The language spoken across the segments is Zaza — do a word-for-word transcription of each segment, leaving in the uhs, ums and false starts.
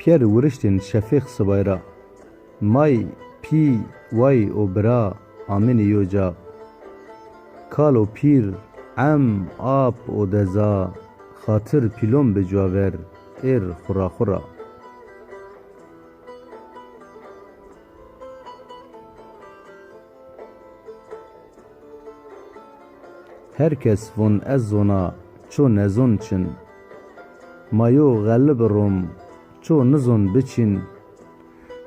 Ker wiriştên şefêq sibay ra. May, pî, way û bira amênê yo ca. Kal û pîr, em, ap û deza, xatir pîlon bi cuwa ver, êr xura xura. Her kes von ez zona, ço nezon çin. Ma yo xeli bi rom, ço nizon biçin.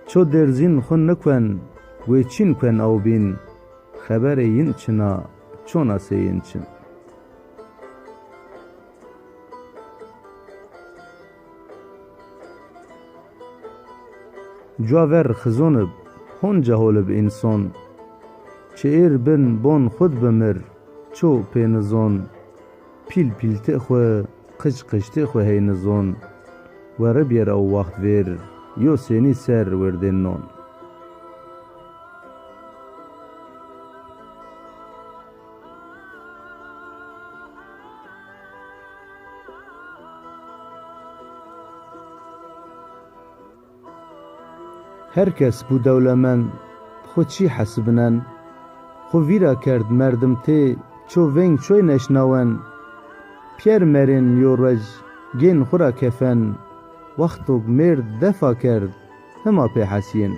Ço dêrzîn xwu nikwen, wê çîn kwen ew bîn. Xeberê yin çina, çona sê yin çin. Cuwa ver xizon ib, honca hol ib înson. Çi êr bin bon xwud bimir, ço pê nizon. Pîl pîltê xwu, qij qijtê xwu hey nizon. Weribyer ew waxt vêr, yo sênî ser werdên non. Her kes bû dewlemend, xwu çî hesibnen. Xwu vîra kerd merdim tê, ço veng çoy neşnawen. Pîyer merên yo ruej, gên xwu ra kefen. Wextog mêrd defa kerd, hima pê hesiyên.